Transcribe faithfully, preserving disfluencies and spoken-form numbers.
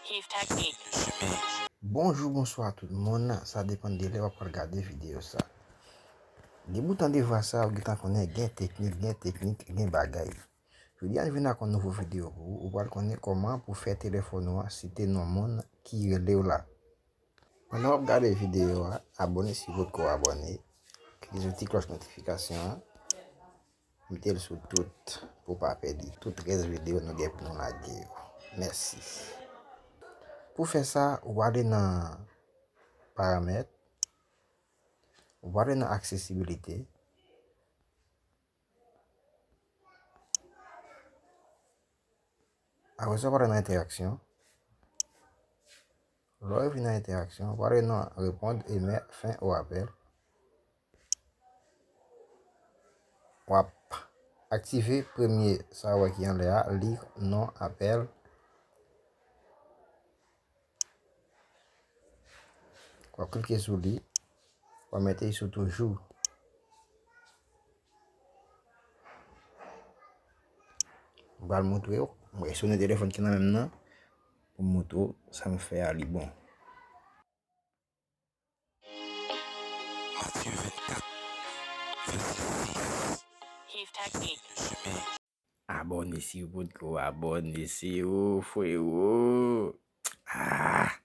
Keith Technique. Bonjou, bonswa tout moun. Sa depann de lè w ap pral gade videyo sa. Depi w tande vwa sa, ou gentan konnen gen teknik, gen teknik, gen bagay. Jodi a, nou vin ak yon nouvo videyo pou ou. Ou pral konnen kòman pou fè telefòn ou an site non moun ki rele w la. Pandan w ap gade videyo a, abòne si w potko abòne. Klike sou ti klòch notifikasyon an. Mete l sou tout pou w pa pèdi tout rès videyo nou gen pou nou lage yo. Mèsi. Pou fè sa, ou ale nan paramèt, ou ale nan aksesibilite. Apre sa, w ale nan entèraksyon. Lè w rive nan entèraksyon, w ale nan reponn, emè, fen o apèl. W ap aktive premye sa w wè ki anlè a, li non apèl. W ap klike sou li, w ap mete l sou toujou. M pral montre w, mwen sonnen telefòn ki nan men m nan, pou m montre w sa m fè a li bon. Matye vennkat, vèsè sis. Keith Technique. Abòne si w potko abòne, si w frewo. Ah!